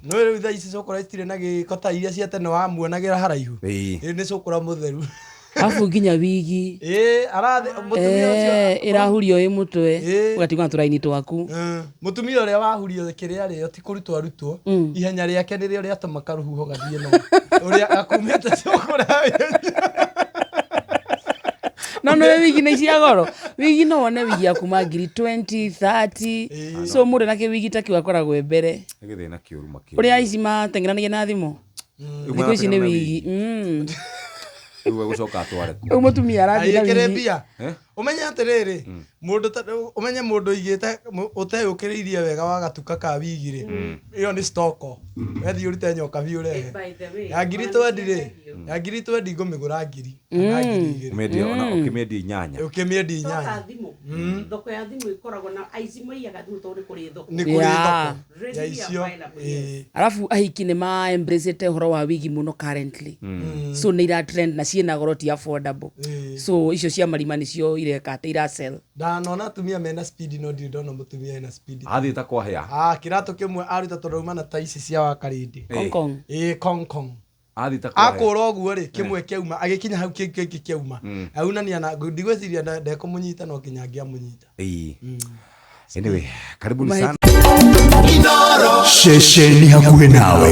No rĩu thaa ici cũkũra itirĩ na gĩko ta iria cia tene wamuonagĩra haraihu. Ĩĩ. Ĩĩ nĩ cũkũra mũtheru. Arabu nginya wigi. Ĩĩ arathĩ mũtumia ũcio. Eh, ĩrahurio ĩ mũtwe Ĩĩ. ũgatigwo na tũraini twaku. Mũtumia ũrĩa wahurio kĩrĩa arĩo ti kũrutwo arutwo. Ihenya rĩake nĩrĩo rĩatũma karũhuho gathiĩ na ũrĩa akumĩte cũkũra. No nĩ wigi nĩ cia goro. Wigi no wone wigi ya kuma ngiri 20, 30. So mũndũ na kĩwigi ta kĩu akoragwo e mbere. Nĩ gĩthĩna kĩũru makĩria. Ũrĩa aici mateng'eranagia na thimũ. Rĩu Thikũ ici nĩ marateng'era na wigi. Rĩu egũcoka atware kũ? Rĩu mũtumia arathiĩ na Agĩkĩrĩ wigi. mbia. Eh? Ũmenye atĩrĩrĩ, mũndũ ta- ũmenye mũndũ ũigĩte ũteyũkĩrĩirie wega wa gatuka ka wigi rĩ, ĩyo nĩ stoko. Wethiĩ ũrute nyoka biũ ũrehe. By the way, Ya ngiri twendi rĩ, ya ngiri twendi ngũmĩgũra ngiri kana 2000. Ũmĩendie ona ũkĩmĩendia inyanya. Ũkĩmĩendia inyanya. Toka thimũ. Thoko ya thimũ ĩkoragwo na aici maiyaga thimũ tondũ nĩ kũrĩ thoko. Nĩ kũrĩ Yeah. thoko ya Readily icio. available, yes. Ĩĩ. Arabu ahiki nĩ ma embracete ũhoro wa wigi mũno currently. So nĩ ira trend na ciĩna goro ti affordable. Ĩĩ. So icio cia marima nĩcio ireka atĩ ira sell. Ndanona atumia mena speed no ndirĩ ndona mũtumia ena speed. Athiĩ ta kwahĩa. Ah, kĩratũ kĩmwe aruta tondũ auma na ta ici cia wakarĩndĩ. Kong kong. Ĩĩ kong kong. Athiĩ ta kwahĩa. Akũra ũguo rĩ kĩmwe kĩauma agĩkinya hau kĩngĩ kĩngĩ kĩauma. Aunania na ndigwĩciria ndekũmũnyita no nginya angĩamũnyita. Ĩĩ. Anyway, karibuni sana. Ceceni hakuhĩ nawe.